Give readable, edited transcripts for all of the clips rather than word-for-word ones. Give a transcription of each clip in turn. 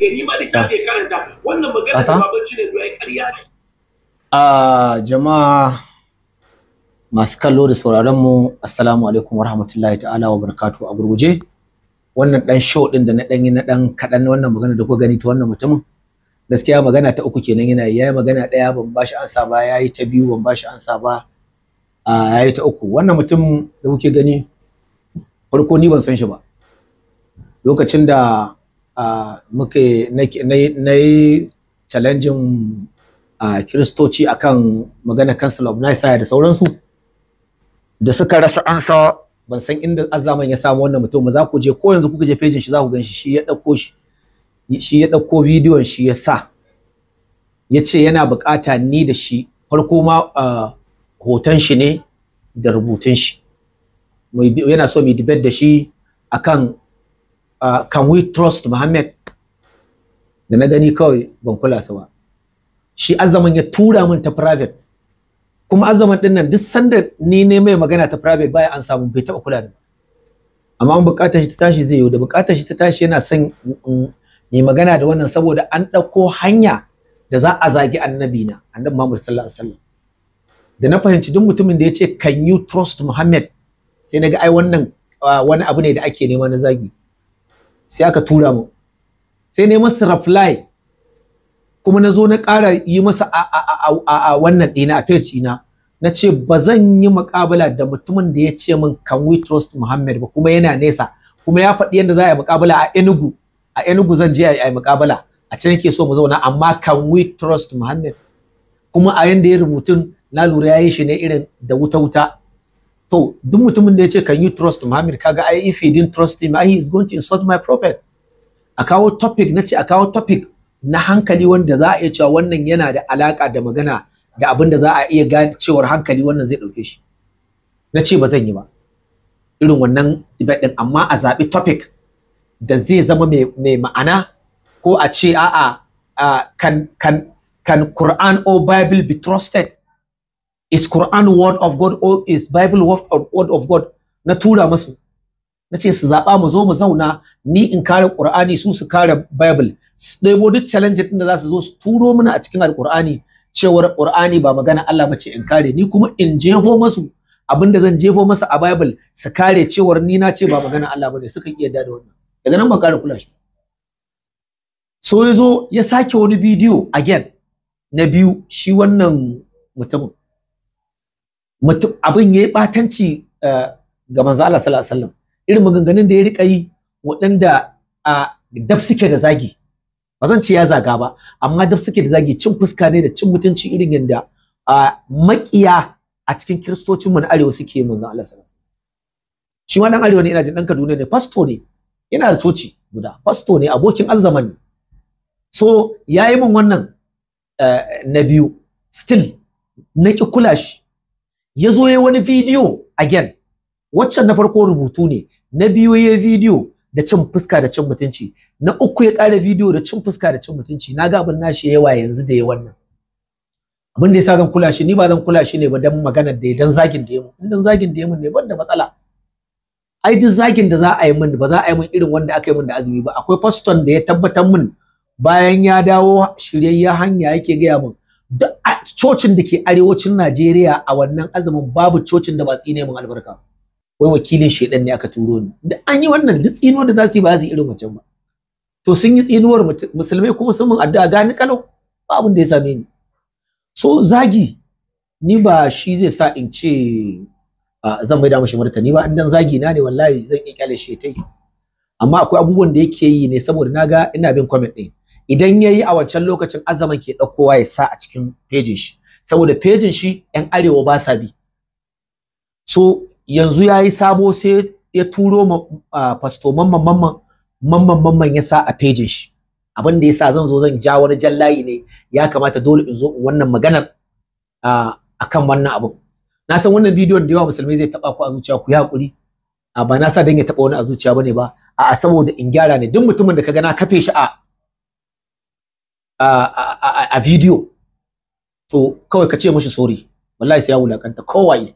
Ya nima littafi ya karanta wannan magana da baban Cinedu ya ƙarya ne. A jama'a masu kallo da sauraron mu, assalamu alaikum warahmatullahi ta'ala wa barakatuh. A gurguje, wannan dan show din da na dan yi na dan kadan, wannan magana da kuka gani ta wannan mutumin, gaskiya magana ta uku kenan yana yi. Yayi magana daya, ban bashi ansa ba. Yayi ta biyu, ban bashi ansa ba. A yayi ta uku. Wannan mutum da kuke gani, farko ni ban san shi ba. Lokacin da muke na yi challenging a Kiristoci akan magana Council of Nicaea da sauransu, da suka rasa ansa, ban san inda azaman ya samu wannan mutum ba. Za ku je ko yanzu kuka je pejin shi, za ku gan shi. Shi ya ɗauko shi, shi ya ɗauko bidiyon shi ya sa, ya ce yana buƙata ni da shi. Farko ma hoton shi ne da rubutun shi, yana so mu debate da shi akan "Can we trust Muhammad?" Da na gani kawai ban kula sa ba. Shi azaman ya tura min ta private. Kuma azaman din nan, duk sanda ni ne mai magana ta private baya an samu, bai taɓa kula da amma an buƙatar shi ta tashi zai yi. Da buƙatar shi ta tashi, yana son ni magana da wannan, saboda an ɗauko hanya da za a zagi annabi na, Annabi Muhammad sallallahu alaihi wasallam. Da na fahimci duk mutumin da ya ce "Can you trust Muhammad?", sai na ga ai wannan wani abu ne da ake nema na zagi. Sai aka tura mu, sai ne masa reply. Kuma na zo na ƙara yi masa a wannan ɗina, a page ɗina, na ce ba zan yi muƙabala da mutumin da ya ce min "Can we trust Muhammad?" ba, kuma yana nesa, kuma ya faɗi yadda za a yi muƙabala a Enugu. A Enugu zan je a yi muƙabala, a can yake so mu zauna. Amma "Can we trust Muhammad?", kuma a yanda ya rubutun na lura ya yi shi ne irin da wuta wuta. To duk mutumin da ya ce "Can you trust Muhammad?", kaga ai if he didn't trust him, he is going to insult my prophet. A kawo topic, na ce a kawo topic na hankali wanda za a iya cewa wannan yana da alaka da magana da abin da za a iya gane cewar hankali wannan zai ɗauke shi. Na ce ba zan yi ba irin wannan debate din, amma a zaɓi topic da zai zama mai ma'ana, ko a ce a'a, can Quran or Bible be trusted? Is Quran word of God or is Bible word of God? Na tura masu, na ce su zaɓa, mu zo mu zauna, ni in kare Qur'ani, su su kare Bible, su ɗebo duk challenge ɗin da za su zo su turo mana a cikin Alƙur'ani cewar Qur'ani ba magana Allah ba ce, in kare. Ni kuma in jefo masu abinda zan jefo masa a Bible, su kare cewar ni na ce ba magana Allah bane. Suka iya yarda da wannan. Daga nan ban kare kula shi. So ya zo ya sake wani bidiyo again na biyu. Shi wannan mutumin, mutum abin ya yi ɓatanci ga manzo Allah sallallahu alaihi wasallam, irin maganganun da ya rika yi waɗanda a dab suke da zagi. Ba zan ce ya zaga ba, amma dab suke da zagi, cin fuska ne da cin mutunci, irin yadda a makiya a cikin Kiristocinmu na arewa suke yi manzo Allah sallallahu alaihi wasallam. Shi ma dan arewa ne, ina jin dan Kaduna ne, pastor ne, yana da coci guda, pastor ne, abokin azzaman ne. So yayi min wannan na biyu, still na ki kula shi. Ya zo ya wani video again. Waccan na farko rubutu ne, na biyu ya video da cin fuska da cin mutunci, na uku ya ƙara video da cin fuska da cin mutunci. Na ga abin nashi yawa yanzu da ya wannan. Abin da yasa zan kula shi, ni ba zan kula shi ne ba dan maganar da ya, dan zagin da ya mun. In dan zagin da ya mun ne, ban da matsala. Ai duk zagin da za a yi min, ba za a yi min irin wanda aka yi min da azumi ba. Akwai faston da ya tabbatar min, bayan ya dawo shiryayyen hanya, yake gaya min duk cocin da ke arewacin Najeriya a wannan azumin babu cocin da ba tsine min albarka, wai wakilin shedan ne aka turo ni. Duk an yi wannan, duk tsinuwar da za su yi, ba za su yi irin wancan ba. To sun yi tsinuwar, musulmai kuma sun min addu'a, gani kalau, ba abin da ya same ni. So zagi ni ba shi zai sa in ce zan maida mashi martani ba. In dan zagi na ne, wallahi zan iya kyale shi ta yi. Amma akwai abubuwan da yake yi ne, saboda naga ina bin comment ɗin. Idan yayi a wancan lokacin, azaman ke ɗaukowa ya sa a cikin pejin shi, saboda pejin shi yan arewa ba sa bi. So yanzu yayi sabo, sai ya turo ma Pastor Mamman, Mamman, Mamman, Mamman ya sa a pejin shi. Abin da yasa zan zo zan ja wani jan layi ne, ya kamata dole in zo in wannan maganar akan wannan abun. Na san wannan bidiyon da yawa musulmai zai taba ku a zuciya, ku yi hakuri. A ba na sa dan ya taba wani a zuciya bane ba, a'a, saboda in gyara ne. Duk mutumin da kaga na kafe shi a bidiyo, to kawai ka ce mishi sorry, wallahi sai ya wulakanta kowaye.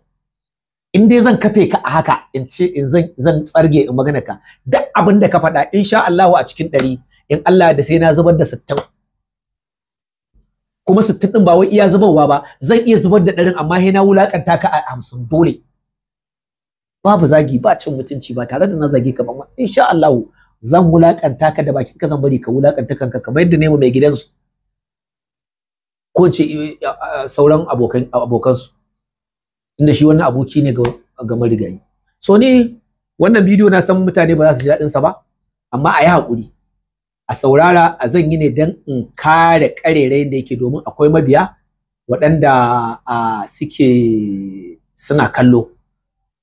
In dai zan kafe ka a haka, in ce in zan tsarge in magana ka, duk abin da ka faɗa, insha Allahu, a cikin 100 In Allah da sai na zubar da 60. Kuma 60 din ba wai iya zubarwa ba, zan iya zubar da 100 amma sai na wulakanta ka a 50 dole. Babu zagi, ba cin mutunci, ba tare da na zage ka ba. Insha Allah zan wulakanta ka da bakin ka, zan bari ka wulakanta kanka kamar yadda nemo mai gidansu ko ce sauran abokansu, inda shi wannan aboki ne ga marigayi. So ni wannan bidiyo na san mutane ba za su ji daɗin sa ba, amma a yi haƙuri a saurara. A zan yi ne don in kare ƙarerayin da yake, domin akwai mabiya waɗanda suke suna kallo.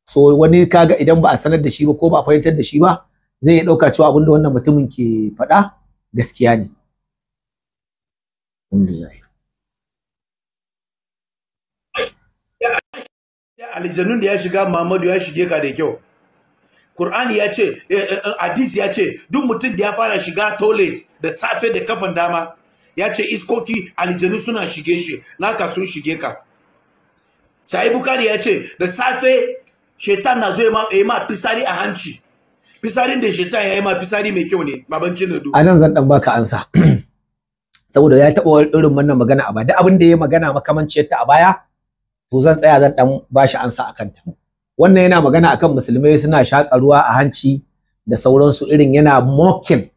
So wani kaga idan ba a sanar da shi ba ko ba a fahimtar da shi ba, zai iya ɗauka cewa abinda wannan mutumin ke faɗa gaskiya ne. Alhamdulillah. Aljanun da ya shiga Muhammadu ya shige ka da kyau. Qur'ani ya ce, hadisi ya ce, duk mutum da ya fara shiga toilet da safe da kafan dama, ya ce iskoki aljanu suna shige shi, naka sun shige ka. Sai Bukari ya ce da safe shaitan na zo ya ma fisari a hanci. Fisarin da shaitan ya yi ma fisari mai kyau ne, baban Cinedu. A nan zan dan baka ansa. Saboda ya taɓa irin wannan magana a baya, duk abin da ya magana makamanciyar ta a baya, to zan tsaya zan dan bashi ansa akan ta. Wannan yana magana akan musulmai suna shaƙa ruwa a hanci da sauransu, irin yana mocking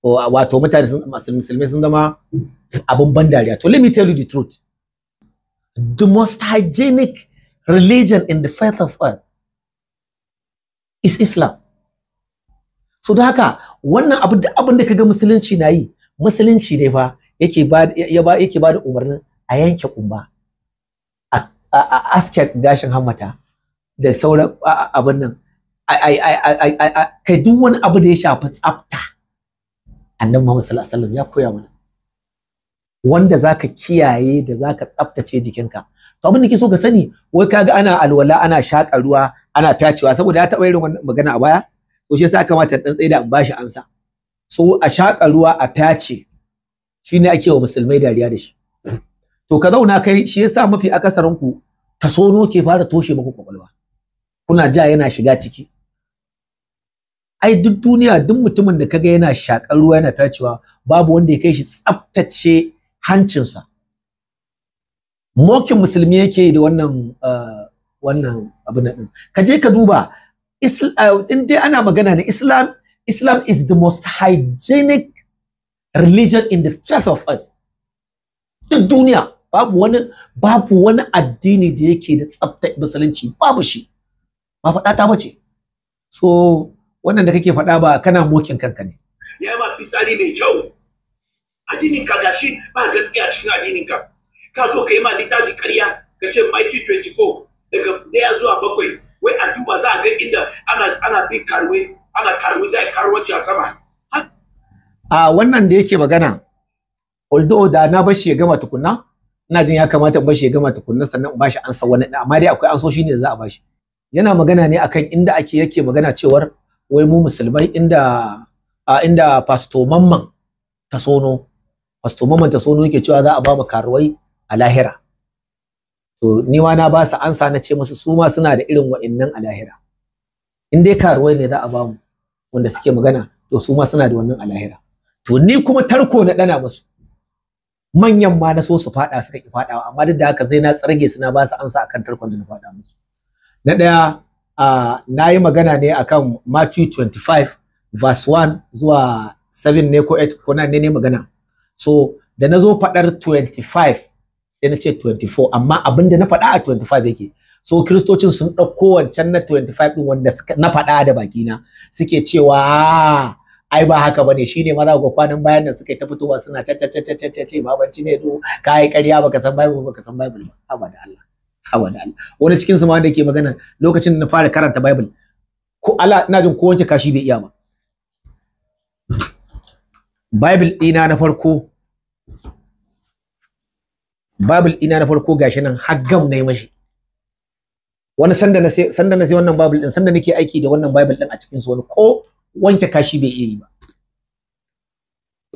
wato mutane musulmai sun zama abin ban dariya. To let me tell you the truth. The most hygienic religion in the faith of earth is Islam. So da haka wannan abu, duk abin da kaga musulunci na yi, musulunci ne fa yake ba yake ba da umarnin a yanke kumba, a aske gashin hammata da sauran abin nan, kai duk wani abu da ya shafi tsafta, Annabi Muhammad sallallahu alaihi wasallam ya koya mana wanda zaka kiyaye da zaka tsaftace jikinka. To abin da ke so ka sani, wai kaga ana alwala, ana shaƙa ruwa, ana fyacewa, saboda ya taɓa irin wannan magana a baya, to shi yasa kamata dan tsaida in bashi ansa. So a shaƙa ruwa a fyace shine ake wa musulmai dariya da shi. To ka zauna kai, shi yasa mafi akasarin ku tasono ke fara toshe muku kwakwalwa, kuna ja yana shiga ciki. Ai duk duniya duk mutumin da kaga yana shakar ruwa yana tacewa, babu wanda ya kai shi tsaftace hancinsa. Mocking musulmi yake da wannan wannan abin nan. Ka je ka duba, in dai ana magana ne Islam, Islam is the most hygienic religion in the face of earth. Duk duniya babu wani addini da yake da tsafta musulunci, babu shi. Ba faɗa ta bace. So wannan da kake faɗa ba kana mocking kanka ne. Ya ma fisari mai kyau. Addinin ka gashi ba gaskiya cikin addinin ka. Ka zo ka yi ma littafi ƙarya, ka ce Matthew 24 daga 1 zuwa 7, wai a duba za a ga inda ana bin karuwe, ana karuwe, za a karuwanci a sama. A wannan da yake magana, although da na bashi ya gama tukunna, ina jin ya kamata in bashi ya gama tukunna sannan in bashi ansa wani, amma dai akwai ansoshi ne da za a bashi. Yana magana ne akan inda ake yake magana cewar wai mu musulmai, inda a inda Pastor Mamman Tasono, Pastor Mamman Tasono yake cewa za a ba mu karuwai a lahira. To ni ma na ba su ansa, na ce musu su ma suna da irin wa'innan a lahira. In dai karuwai ne za a ba mu wanda suke magana, to su ma suna da wannan a lahira. To ni kuma tarko na dana musu, manyan ma na so su fada suka ki fadawa, amma duk da haka zai na tsarge su, na ba su ansa akan tarkon da na fada musu. Na ɗaya, na yi magana ne akan Matthew 25 verse 1 zuwa 7 ne ko 8 ko 9 ne magana. So da na zo faɗar 25 sai na ce 24, amma abin da na faɗa a 25 yake. So kiristocin sun ɗauko wancan na 25 ɗin wanda na faɗa da bakina, suke cewa ai ba haka bane. Shine ma za ku ga kwanan bayan nan suka yi ta fitowa suna ce ce ce ce ce ce babanci ne do kai ƙarya, baka san Bible, baka san Bible ba. Haba da Allah, haba da Allah. Wani cikin su ma wanda yake magana, lokacin da na fara karanta Bible ko Allah, ina jin ko wanke kashi bai iya ba. Bible ɗina na farko, Bible ɗina na farko gashi nan, har gam na yi mashi. Wani sanda na sai wannan Bible din, sanda nake aiki da wannan Bible din a cikin su, wani ko wanke kashi bai iya yi ba.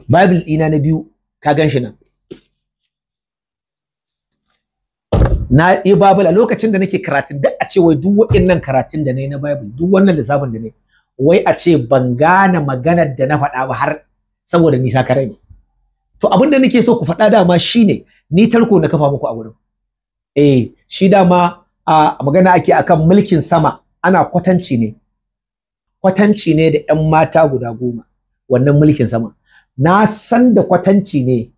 Bible ɗina na biyu ka gan shi nan. Na yi Bible a lokacin da nake karatun, duk a ce wai duk waɗannan karatun da na yi na Bible, duk wannan lissafin da na yi, wai a ce ban gane maganar da na faɗa ba har Saboda ni sakarai ne. To abin da nake so ku faɗa dama shine ni tarko na kafa muku a wurin. Shi dama a magana ake akan mulkin sama, ana kwatanci ne. Kwatanci ne da 'yan mata guda 10 wannan mulkin sama. Na san da kwatanci ne,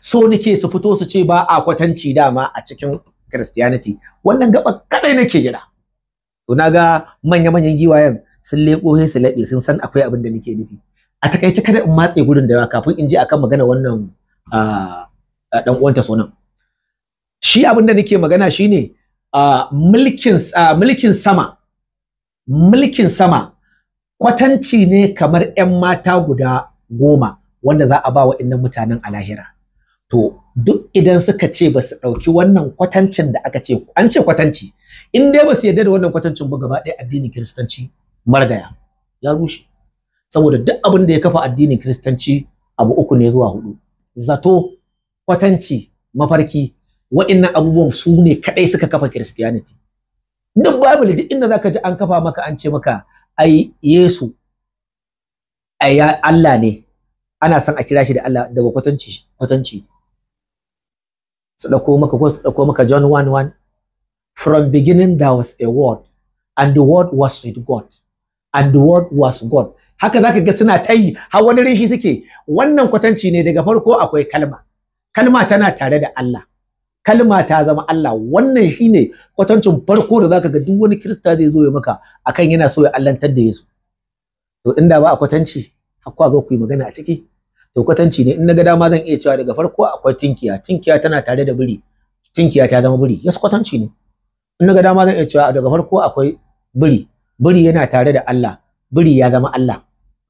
so nake su fito su ce ba a kwatanci dama a cikin Christianity. Wannan gaba kadai nake jira. To naga manya-manyan giwayen sun leko sai su laɓe, sun san akwai abin da nake nufi. A takaice kada in matse gurin da yawa kafin in je akan magana wannan dan uwanta sonan. Shi abin da nake magana shine mulkin sama, mulkin sama kwatanci ne kamar 'yan mata guda 10 wanda za a ba wa'innan mutanen a lahira. To duk idan suka ce ba su ɗauki wannan kwatancin da aka ce, an ce kwatanci, in dai ba su yarda da wannan kwatancin ba, gaba ɗaya addinin Kiristanci margaya ya rushe. Saboda duk abin da ya kafa addinin Kiristanci abu 3 ne zuwa 4: zato, kwatanci, mafarki. Wa'innan abubuwan su ne kaɗai suka kafa Christianity. Duk Bible, duk inda zaka ji an kafa maka an ce maka ai Yesu ai Allah ne, ana son a kira shi da Allah daga kwatanci, kwatanci. Su ɗauko maka ko su ɗauko maka John 1:1, from beginning there was a word and the word was with God and the word was God. Haka zaka ga suna ta yi har wani rishi suke. Wannan kwatanci ne, daga farko akwai kalma, kalma tana tare da Allah, kalma ta zama Allah. Wannan shine kwatancin farko da zaka ga duk wani Kirista zai zo ya maka akan yana so ya allantar da Yesu. To inda ba a kwatanci hakwa zo ku yi magana a ciki. To kwatanci ne, in na ga dama zan iya cewa daga farko akwai tinkiya, tinkiya tana tare da biri, tinkiya ta zama biri. Yes, kwatanci ne. In na ga dama zan iya cewa daga farko akwai biri, biri yana tare da Allah, biri ya zama Allah.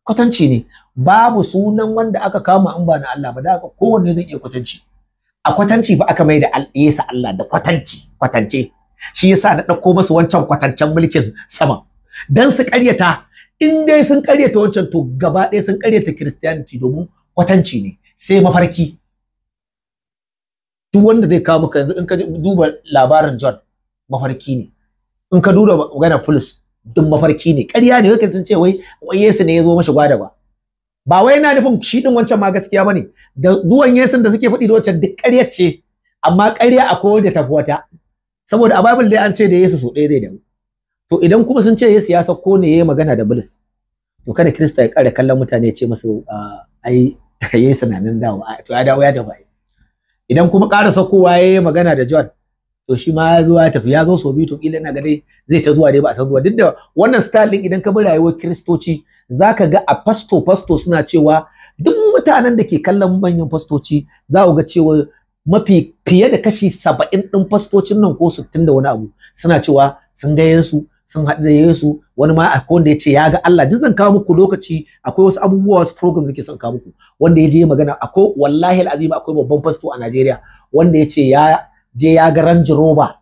Kwatanci ne. Babu sunan wanda aka kama in ba na Allah ba, da haka kowanne zan iya kwatanci. A kwatanci ba aka mai da Yesu Allah da kwatanci, kwatance. Shi yasa na ɗauko masu wancan kwatancen mulkin sama dan su ƙaryata. In dai sun ƙaryata wancan, to gaba ɗaya sun ƙaryata Christianity, domin kwatanci ne. Sai mafarki. Duk wanda zai kawo maka yanzu, in ka duba labarin John, mafarki ne. In ka duba magana Bulus, duk mafarki ne, ƙarya ne. Wai sun ce wai Yesu ne ya zo mashi gwada ba. Ba wai yana nufin shi din wancan ma gaskiya bane, da duwan Yesun da suke faɗi da wancan duk ƙarya ce, amma ƙarya akwai wanda tafi wata. Saboda a Bible dai an ce da Yesu so ɗaya zai dawo. To idan kuma sun ce Yesu ya sauko ne yayi magana da Bulus, to kada Kirista ya ƙara kallon mutane ya ce masu ai Yesu na nan dawo, to ya dawo ya tafi. Idan kuma ƙara saukowa yayi magana da John, to shi ma ya zo ya tafi, ya zo so biyu, to kila ina ga dai zai ta zuwa dai ba a san zuwa. Duk da wannan style din, idan ka bi rayuwar Kiristoci zaka ga a fasto fasto suna cewa, duk mutanen da ke kallon manyan fastoci za ku ga cewa mafi fiye da kashi 70 din fastocin nan ko 60 da wani abu suna cewa sun ga Yesu, sun haɗu da Yesu. Wani ma akwai wanda ya ce ya ga Allah. Duk zan kawo muku lokaci, akwai wasu abubuwa, wasu program nake son kawo muku wanda ya je magana. Akwai, wallahi al'azim, akwai babban fasto a Najeriya wanda ya ce ya je ya ga Range Rover,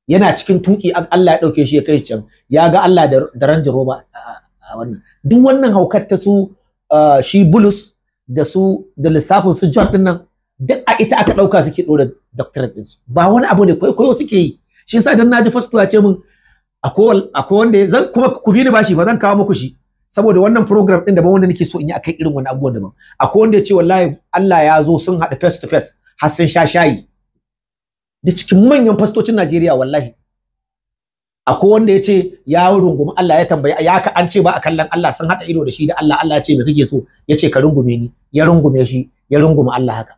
yana cikin tuki Allah ya dauke shi ya kai shi can, ya ga Allah da Range Rover a wannan. Duk wannan haukar ta su shi Bulus da su da lissafin su John din nan, duk a ita aka dauka suke dora doctorate din su. Ba wani abu ne, kwaikwayo suke yi. Shi yasa dan naji fasto ya ce min akwai wanda zan kuma ku bi ni bashi fa, zan kawo muku shi, saboda wannan program din daban wanda nake so in yi akan irin wannan abubuwan daban. Akwai wanda ya ce wallahi Allah ya zo sun haɗa face to face har sun sha shayi, da cikin manyan fastocin Najeriya wallahi. Akwai wanda ya ce ya rungumi Allah, ya tambayi ya ka an ce ba a kallon Allah, sun haɗa ido da shi da Allah. Allah ya ce me kake so? Ya ce ka rungume ni, ya rungume shi, ya rungume Allah haka.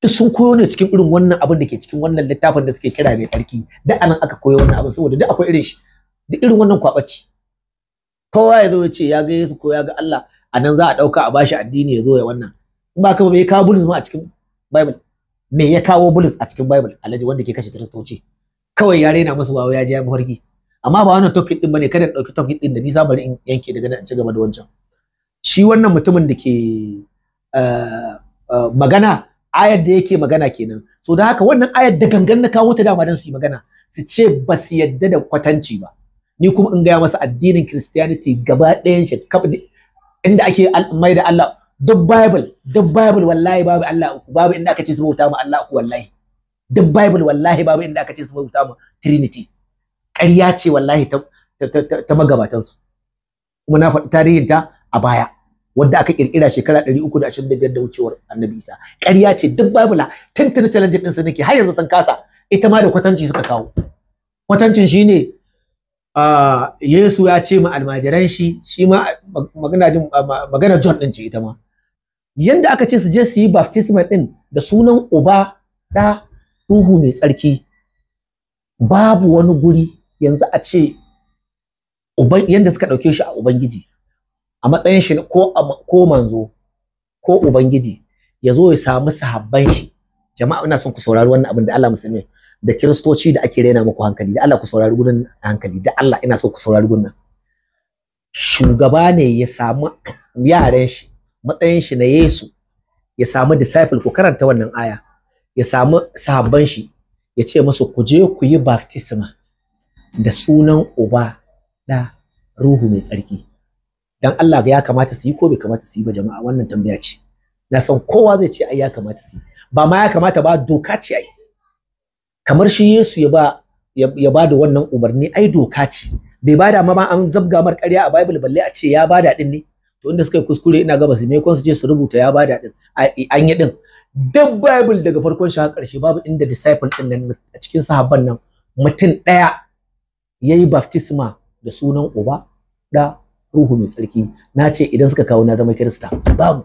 Duk sun koyo ne cikin irin wannan abin da ke cikin wannan littafin da suke kira mai tsarki. Duk anan aka koyo wannan abin, saboda duk akwai irin shi, duk irin wannan kwabaci. Kowa ya zo ya ce ya ga Yesu ko ya ga Allah, anan za a ɗauka a bashi addini ya zo ya wannan. In ba ka ba, me ya kawo Bulus ma a cikin Bible? Me ya kawo Bulus a cikin Bible? Alhaji wanda ke kashe Kiristoci kawai ya rena musu wayo, ya je ya mafarki. Amma ba wannan topic din bane, kada in dauki topic din da nisa, bari in yanke daga nan in ci gaba da wancan. Shi wannan mutumin da ke magana, ayar da yake magana kenan. So da haka wannan ayar da gangan na kawo ta dama don su yi magana, su ce ba su yadda da kwatanci ba. Ni kuma in gaya masa addinin Christianity gaba ɗayan shi inda ake mai da Allah, duk Bible, duk Bible wallahi babu Allah uku, babu inda aka ce su bauta ma Allah uku wallahi. Duk Bible wallahi babu inda aka ce su bauta ma Trinity. Ƙarya ce wallahi ta magabatan su. Kuma na faɗi tarihin ta a baya. wadda aka kirkira shekara 325 da wucewar Annabi Isa. Ƙarya ce duk Bible. Tuntuni challenge din su nake, har yanzu sun kasa. Ita ma da kwatanci suka kawo. Kwatancin shine Yesu ya ce ma almajiran shi, shi ma magana jin magana John din ce ita ma. Yanda aka ce su je su yi baptism din da sunan Uba, Ɗa, Ruhu mai tsarki, babu wani guri yanzu a ce yanda suka ɗauke shi a Ubangiji a matsayin shi ko manzo ko Ubangiji, ya zo ya samu sahabban shi. Jama'a, ina son ku saurari wannan abin da Allah, musulmi da kiristoci da ake raina muku hankali, da Allah ku saurari gurin hankali, da Allah ina so ku saurari gurin. Shugaba ne ya samu yaran shi, matsayin shi na Yesu, ya samu disciple, ku karanta wannan aya, ya samu sahabban shi ya ce musu ku je ku yi baptisma da sunan Uba, da Ruhu mai tsarki. Dan Allah ya kamata su yi ko bai kamata su yi ba? Jama'a, wannan tambaya ce. Na san kowa zai ce ai ya kamata su yi. Ba ma ya kamata ba, doka ce ai. Kamar shi Yesu ya ba da wannan umarni, ai doka ce. Bai bada ma an zabga mar ƙarya a Bible balle a ce ya bada din ne. To inda suka yi kuskure, ina ga basu me su je su rubuta ya bada din, an yi din. Duk Bible daga farkon shi har ƙarshe babu inda disciple din nan a cikin sahabban nan mutum ɗaya yayi baptisma da sunan Uba, da Ruhu mai tsarki. Na ce idan suka kawo, na zama Kirista. Babu.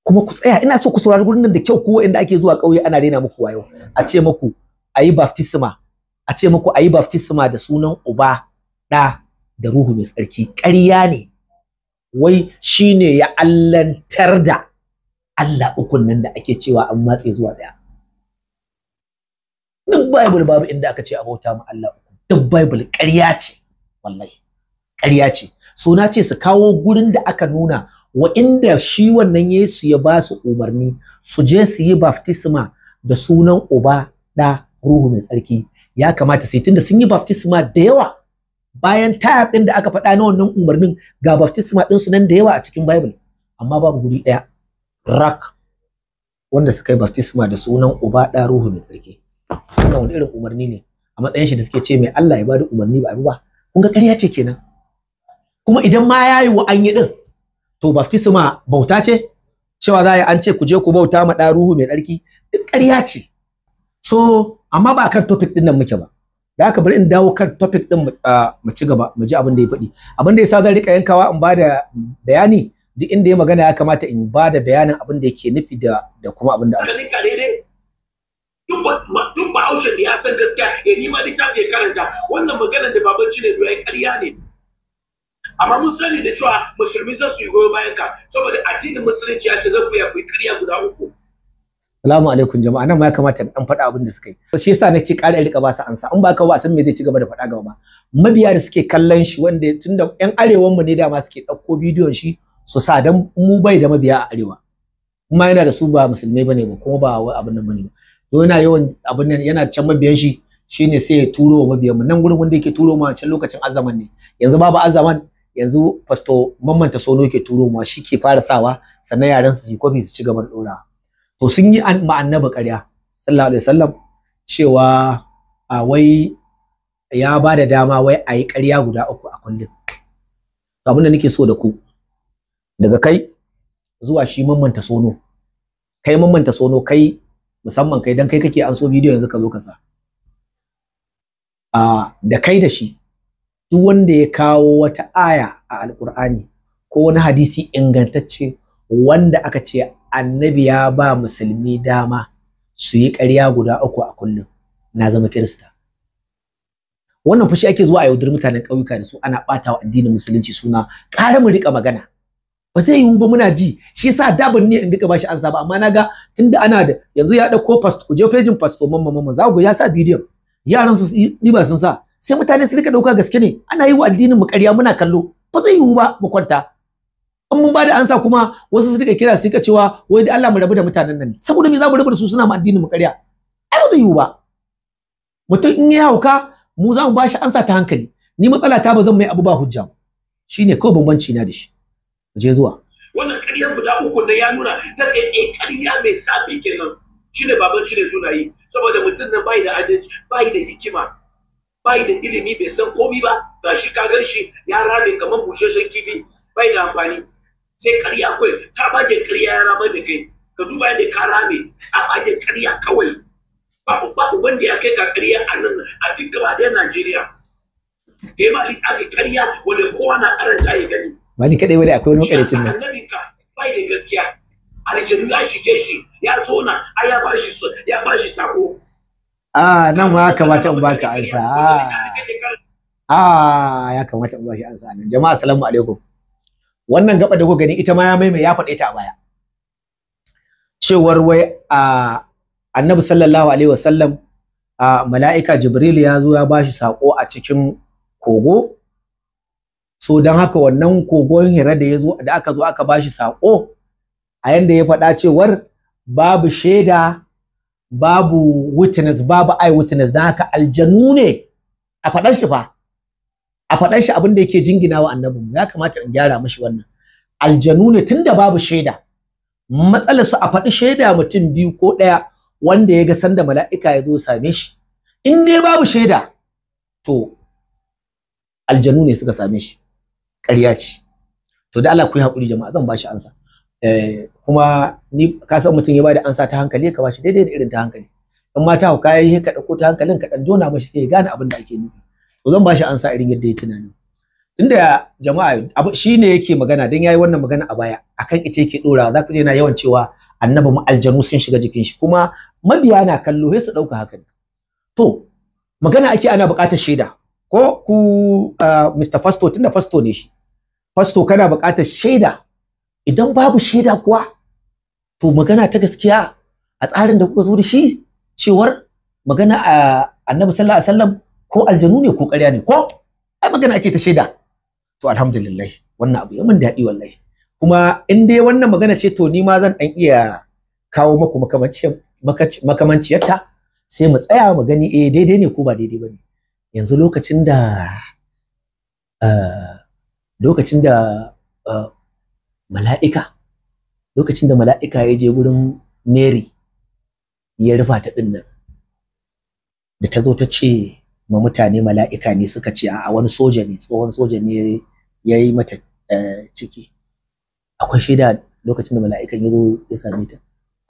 Kuma ku tsaya, ina so ku saurari gurin nan da kyau, ko inda ake zuwa ƙauye ana rena muku wayo, a ce muku ayi baptisma, a ce muku ayi baptisma da sunan Uba, Ɗa da Ruhu mai tsarki. Ƙarya ne. Wai shine ya allantar da Allah ukun nan da ake cewa an matse zuwa ɗaya. Duk Bible babu inda aka ce a bauta ma Allah uku. Duk Bible ƙarya ce, wallahi ƙarya ce. So na ce su kawo gurin da aka nuna wa inda shi wannan Yesu ya ba su umarni su je su yi baptisma da sunan Uba, Ɗa, Ruhu mai tsarki. Ya kamata sai tunda sun yi baptisma da yawa bayan tayar ɗin da aka faɗa na wannan umarnin, ga baptisma ɗin su nan da yawa a cikin Bible, amma babu guri ɗaya rak wanda suka yi baptisma da sunan Uba, Ɗa, Ruhu mai tsarki. Wannan wani irin umarni ne a matsayin shi da suke ce mai Allah ya bada umarni ba a bi ba? Kun ga ƙarya ce kenan. Kuma idan ma ya yi wa an yi din, to baptisma bauta ce? Cewa za a yi an ce ku je ku bauta ma Ɗa, Ruhu mai tsarki? Duk ƙarya ce. So amma ba kan topic din nan muke ba, da haka bari in dawo kan topic din mu ci gaba, mu ji abin da ya faɗi. Abin da yasa zan rika yankawa in ba da bayani, duk inda ya magana ya kamata in ba da bayanin abin da yake nufi da kuma abin da Hankalin ka daidai. Duk Bahaushen da ya san gaskiya ya nima littafi ya karanta, wannan maganar da baban Cinedu ya yi ƙarya ne. Amma mun sani da cewa musulmi za su yi goyo bayan ka, saboda addinin musulunci ya ce za ku iya ku yi ƙarya guda uku. Salamu alaikum jama'a, nan ma ya kamata in dan faɗa abin da suka yi. Shi yasa na ce ƙara rika ba su ansa. In ba ka ba, san me zai ci gaba da faɗa gaba ba. Mabiya da suke kallon shi, wanda tunda ƴan arewan mu ne dama suke ɗauko bidiyon shi su sa, dan mu bai da mabiya a arewa. Kuma yana da su ba musulmai bane ba, kuma ba wai abin nan bane ba. To yana yawan abin nan, yana can mabiyan shi shine sai ya turo wa mabiyan mu nan gurin wanda yake turo ma can lokacin azaman ne. Yanzu babu azaman, yanzu Pastor Mamman Sono yake turo ma, shi ke fara sawa, sannan yaran su yi kwafi su ci gaba da ɗorawa. To sun yi ma annabi ƙarya sallallahu alaihi wasallam cewa a wai ya ba da dama wai a yi ƙarya guda uku a kullum. Abin da nake so da ku, daga kai zuwa shi Mamman Sono, kai Mamman Sono, kai musamman kai, dan kai kake an so bidiyo yanzu ka zo ka sa a da kai da shi, duk wanda ya kawo wata aya a Alƙur'ani ko wani hadisi ingantacce wanda aka ce annabi ya ba musulmi dama su yi ƙarya guda uku a kullum, na zama Kirista. Wannan fushi ake zuwa a yaudar mutanen ƙauyuka da su, ana ɓata wa addinin musulunci suna. Ƙara mu riƙa magana, ba zai yiwu ba, muna ji. Shi yasa da ban ne in rika bashi ansa ba, amma na ga tunda ana da yanzu ya ɗauko pastor, ku je pejin Pastor Mamman Mamman, za ku ya sa bidiyon, yaran su ɗiba sun sa, sai mutane su rika ɗauka gaske ne. Ana yi wa addinin mu ƙarya muna kallo, ba zai yiwu ba mu kwanta. In mun bada ansa kuma wasu su rika kira su rika cewa wai da Allah mu rabu da mutanen nan. Saboda me za mu rabu da su suna ma addinin mu ƙarya? Ai ba zai yiwu ba. Mutum in ya hauka, mu za mu ba shi ansa ta hankali. Ni matsala ta ba zan mai abu ba hujja ba, shine kawai bambanci na da shi. Mu je zuwa. Wannan ƙarya guda uku ne ya nuna ta kai ƙarya mai sabi kenan, shine baban Cinedu na yi, saboda mutum nan bai da adalci, bai da hikima, bai da ilimi, bai san komi ba. Gashi ka gan shi ya rame kamar busasshen kifi. Bai da amfani. Sai karya kawai, ta baje karya ya ramar da kai. Ka duba yadda ka rame, a baje karya kawai. Babu wanda ya kai ka karya a nan a duk gaba ɗayan Najeriya. Kai ma littafi karya wanda kowa na karanta ya gani. Ba ni kadai bane, akwai wani makarecin nan. Annabinka bai da gaskiya. Aljanu ya shige shi, ya zona, ai ya bashi sako. Ah, nan ma ya kamata in baka ansa. Ah, ya kamata in bashi ansa nan. Jama'a, assalamu alaikum. Wannan gaba da kuka gani, ita ma ya maimai, ya faɗe ta a baya. Cewar wai a Annabi sallallahu alaihi wasallam, a mala'ika Jibril ya zo ya bashi sako a cikin kogo. So don haka wannan kogon Hira da ya zo, da aka zo aka bashi sako, a yanda ya faɗa cewar babu shaida, babu witness, babu eye witness, don haka aljanu ne. A faɗar shi fa, a faɗar shi, abin da yake jingina wa annabinmu, ya kamata in gyara mashi wannan. Aljanu ne, tunda babu shaida. Matsalar su, a faɗi shaida mutum biyu ko ɗaya wanda ya ga sanda mala'ika ya zo same shi. In dai babu shaida, to aljanu ne suka same shi, ƙarya ce. To da Allah ku yi haƙuri jama'a, zan ba shi ansa. Kuma ni ka san mutum ya bada ansa ta hankali, ka bashi daidai da irin ta hankali. In ma ta hauka yayi, ka dauko ta hankalin ka dan jona mashi, sai ya gane abin da ake nufi. To zan bashi ansa irin yadda ya tunani. Tunda jama'a, abu shine yake magana, dan yayi wannan magana a baya, akan ita yake dora. Za ku je yana yawan cewa annabi mu aljanu sun shiga jikin shi, kuma mabiya na kallo sai su dauka haka ne. To magana ake, ana buƙatar shaida ko ku, Mr. Pastor, tunda pastor ne shi, pastor, kana buƙatar shaida. Idan babu shaida kuwa, to magana ta gaskiya, a tsarin da kuka zo da shi, cewar magana a Annabi sallallahu alaihi wasallam ko aljanu ne ko ƙarya ne, ko ai magana ake ta shaida. To alhamdulillah, wannan abu ya min daɗi wallahi. Kuma in dai wannan magana ce, to ni ma zan ɗan iya kawo maku makamanciyarta, sai mu tsaya mu gani, eh, daidai ne ko ba daidai ba ne. Yanzu lokacin da mala'ika ya je gurin Mary ya rufa ta ɗin nan, da ta zo ta ce ma mutane mala'ika ne, suka ce a wani soja ne, tsohon soja ne ya yi mata ciki. Akwai shaida lokacin da mala'ikan ya zo ya same ta?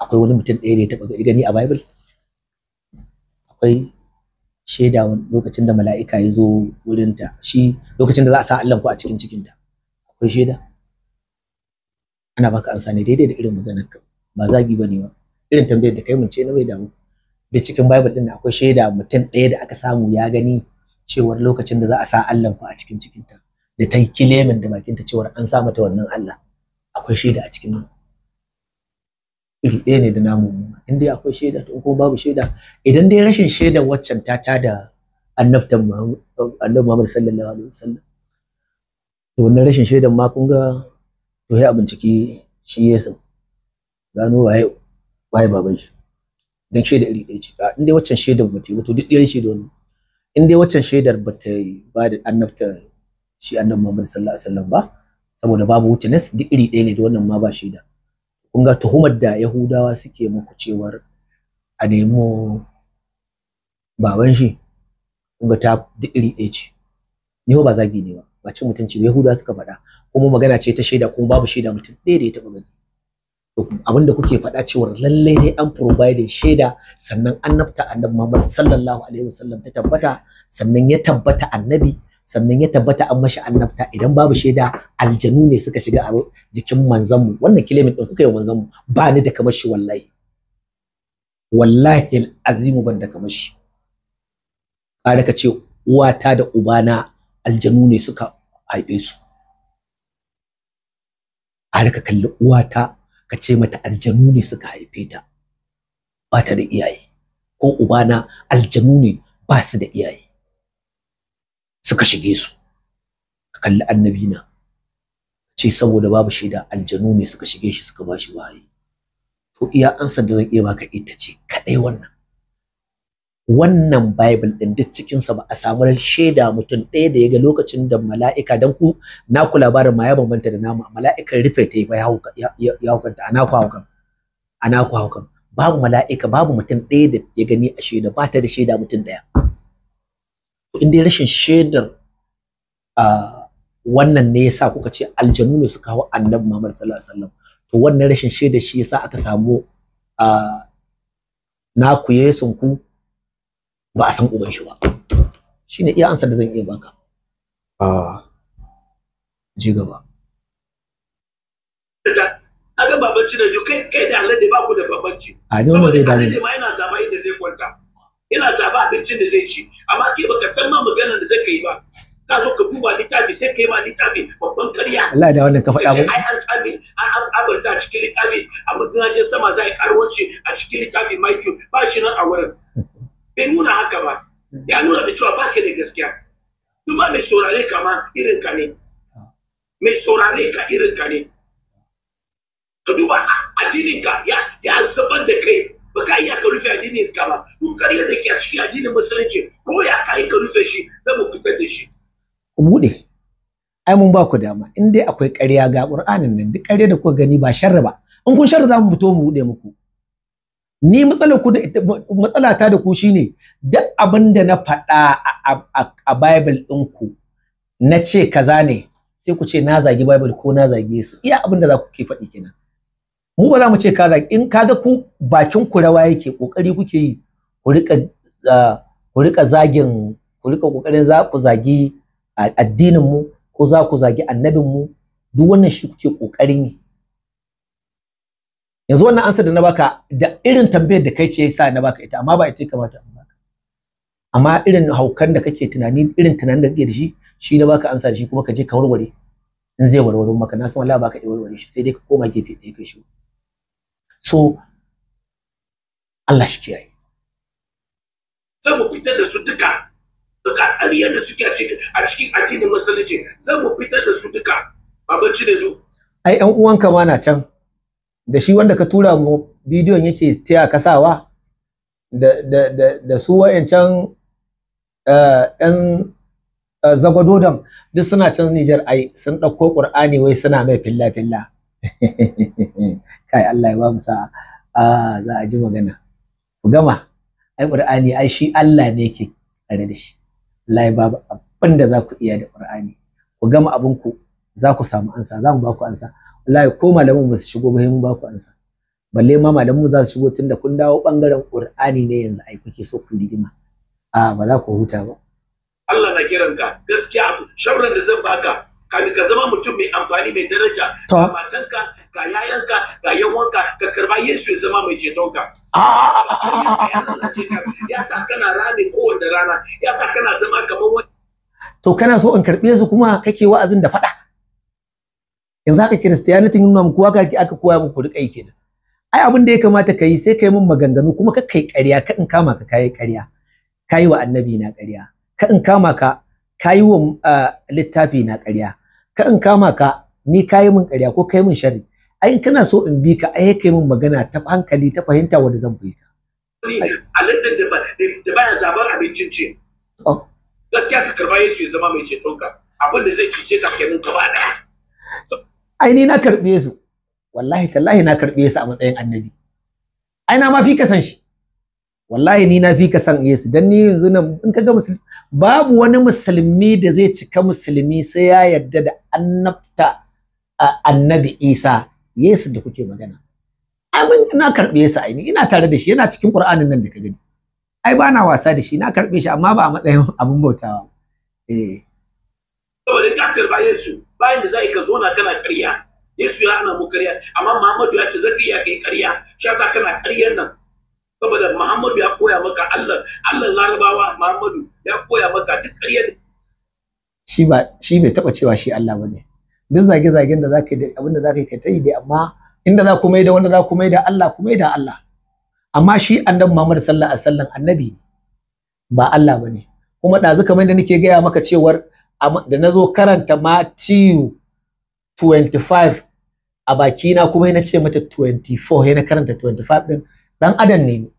Akwai wani mutum ɗaya da ya taɓa gani a Bible? Akwai shaida lokacin da mala'ika ya zo wurinta, shi lokacin da za a sa Allah ko a cikin cikinta? Akwai shaida? Ana baka ansa ne daidai da irin maganar ka, ba zagi ba ne ba. Irin tambayar da kai mun ce na mai damu da cikin Bible din, akwai shaida mutum ɗaya da aka samu ya gani cewar lokacin da za a sa Allah ku a cikin cikinta, da ta yi claiming da bakinta cewar an sa mata wannan Allah, akwai shaida a cikin nan? Iri ɗaya ne da namu. In dai akwai shaida, to kuma babu shaida, idan dai rashin shaidar waccan ta tada annabtan Annabi Muhammad sallallahu alaihi wasallam, to wannan rashin shaidan ma kun ga, to sai a binciki shi Yesu, gano waye waye baban shi, dan shaida iri ɗaya ce. In dai waccan shaidar ba ta yi ba, to duk ɗayan shaida wannan. In dai waccan shaidar ba ta ba da annabta shi Annabi Muhammad sallallahu alaihi wasallam ba, saboda babu witness, duk iri ɗaya ne da wannan ma ba shaida. Kun ga tuhumar da Yahudawa suke muku cewar a nemo baban shi, kun ga ta duk iri ɗaya ce. Ni ba zagi ne ba, ba cin mutunci ba, Yahudawa suka faɗa, kuma magana ce ta shaida, kuma babu shaida mutum ɗaya da ya taɓa gani. Abin da kuke faɗa cewar lallai ne an providing shaida, sannan annabta Annabi Muhammad sallallahu alaihi wasallam ta tabbata, sannan ya tabbata annabi, sannan ya tabbata an mashi annabta. Idan babu shaida, aljanu ne suka shiga a jikin manzanmu, wannan claiming din kuka yi manzanmu, ba ni da kamar shi wallahi, wallahi azimu, ban da kamar shi. Ƙara ka ce uwata da ubana aljanu ne suka haife su. Ƙara ka kalli uwata ka ce mata aljanu ne suka haife ta, ba ta da iyaye, ko ubana aljanu ne ba su da iyaye suka shige su. Ka kalli annabi na ce saboda babu shaida, aljanu ne suka shige shi suka bashi wahayi. To iya ansar da zan iya baka ita ce kadai wannan. Wannan Bible din, duk cikin sa ba a samu shaida mutum ɗaya da ya ga lokacin da mala'ika, dan ku naku labarin ma ya bambanta da namu, mala'ikan rufe ta yi fa ya hukanta. A naku haukan, a naku haukan babu mala'ika, babu mutum ɗaya da ya gani a shaida, ba ta da shaida mutum ɗaya. In dai rashin shaidar a Wannan ne yasa kuka ce aljanu ne suka hawo Annabi Muhammad sallallahu alaihi wasallam. To wannan rashin shaida shi yasa aka samu naku Yesun ku ba a san uban shi ba. Shine iya ansar da zan iya baka. Ji gaba. Kaga babanci da kai kai da alade ba ku da babanci. A ni wannan zai dame Alade ma yana zaba inda zai kwanta. Yana zaba abincin da zai ci, amma kai baka san ma maganar da zai kai ba. Ka zo ka duba littafi sai kai ma littafi babban karya. Allah da wannan ka faɗa mu. Ai an kame an abarta a cikin littafi, amma in je sama za a yi karuwanci a cikin littafi Matthew ba shi nan a wurin. Bai nuna haka ba. Ya nuna da cewa baka da gaskiya. Kuma mai saurare ka ma irin ka ne. Mai saurare ka irin ka ne. Ka duba addinin ka ya zaban da kai. Ba ka iya ka rufe addinin ka ba. Duk karyar da ke a cikin addinin musulunci ko ya ka yi ka rufe shi za mu fitar da shi. Ku buɗe. Ai mun ba ku dama. In dai akwai ƙarya ga Qur'anin nan, duk ƙarya da kuka gani ba sharri ba. In kun sharri za mu fito mu buɗe muku. Ni matsalar ku da matsala ta da ku shine duk abin da na faɗa a Bible ɗinku na ce kaza ne sai ku ce na zagi Bible ko na zage su. Iya abin da za ku ke faɗi kenan. Mu ba za mu ce ka zagi, in kaga ku bakin ku rawa yake, kokari kuke yi ku rika zagin, ku rika kokarin za ku zagi addinin mu ko za ku zagi annabin mu, duk wannan shi kuke kokarin yi. Yanzu wannan ansa da na baka da irin tambayar da kai ce yasa na baka ita, amma ba ita kamata in baka. Amma irin haukan da kake tunani, irin tunanin da kake da shi, shi na baka ansa da shi, kuma ka je ka warware. In zai warware maka, na san wallahi baka iya warware shi, sai dai ka koma gefe ɗaya kai shi. So Allah shi kiyaye. Za mu fitar da su duka. Duka ƙaryar da suke a cikin addinin musulunci, za mu fitar da su duka. Babanci ne du. Ai ƴan uwanka ma na can. Da shi wanda ka tura mu bidiyon yake taya kasawa da su wa'ancan ƴan zagwadodan duk suna can Nijar, ai sun ɗauko Ƙur'ani wai suna mai filla-filla. Kai Allah ya ba mu sa'a. Za a ji magana. Ku gama. Ai Ƙur'ani ai shi Allah ne ke tsare da shi. Allah ya babu abin da za ku iya da Ƙur'ani. Ku gama abin ku za ku samu ansa, za mu ba ku ansa. Wallahi ko malaman ba su shigo ba sai mun ba ku ansa. Balle ma malaman za su shigo tunda kun dawo bangaren Ƙur'ani ne yanzu ai kuke so ku rigima. Ba za ku huta ba. Allah na kiranka gaskiya abu shawaran da zan baka kamin ka zama mutum mai amfani mai daraja, ga matanka, ga yayanka, ga yawanka, ka karba Yesu ya zama mai cetonka. Ya sa kana rame kowanne rana, ya sa kana zama kamar wani. To kana so in karbe su kuma kake wa'azin da faɗa. Yanzu haka Kiristiyaniti nuna muku haka aka koya muku rika yi kenan. Ai abin da ya kamata ka yi sai ka yi min maganganu kuma ka kai ƙarya, ka in kama ka kayi ƙarya. Ka yi wa annabi na ƙarya. Ka in kama ka kayi wa littafi na ƙarya. Ka in kama ka ni kayi min ƙarya ko kayi min sharri. Ai in kana so in bi ka ai kai min magana ta hankali ta fahimta wanda zan bi ka. Alaɗin da baya zaben abincin ci. Gaskiya ka karba Yesu ya zama mai cetonka. Abin da zai cice ka kenan gaba ɗaya. Ai ni na karɓe su. Wallahi tallahi na karɓe su a matsayin annabi. Ai na ma fi ka san shi. Wallahi ni na fi ka san Yesu dan ni yanzu nan in ka ga musulmi babu wani musulmi da zai cika musulmi sai ya yarda da annabta annabi Isa Yesu da kuke magana. Ai mun na karɓe Yesu, ai ni ina tare da shi, yana cikin Qur'anin nan da ka gani. Ai ba na wasa da shi, na karɓe shi amma ba a matsayin abin bautawa. Eh. Saboda ka karɓa Yesu bayan da zai ka zo na kana ƙarya. Yesu ya hana mu ƙarya amma Muhammadu ya ce zaka iya kai ƙarya, shi yasa kana ƙaryan nan. Saboda Muhammadu ya koya maka Allah, Allah Larabawa Muhammadu ya koya maka duk ƙarya. Shi ba shi bai taba cewa shi Allah bane. Duk zage-zagen da zaka yi da abin da zaka yi ka ta yi dai, amma inda za ku mai da wanda za ku mai da Allah ku mai da Allah. Amma shi annabi Muhammad sallallahu alaihi wasallam annabi ba Allah bane. Kuma ɗazu kamar yadda nake gaya maka cewar da nazo karanta Matthew 25 a bakina kuma na ce mata 24, na karanta 25 din. Dan adam ne ni.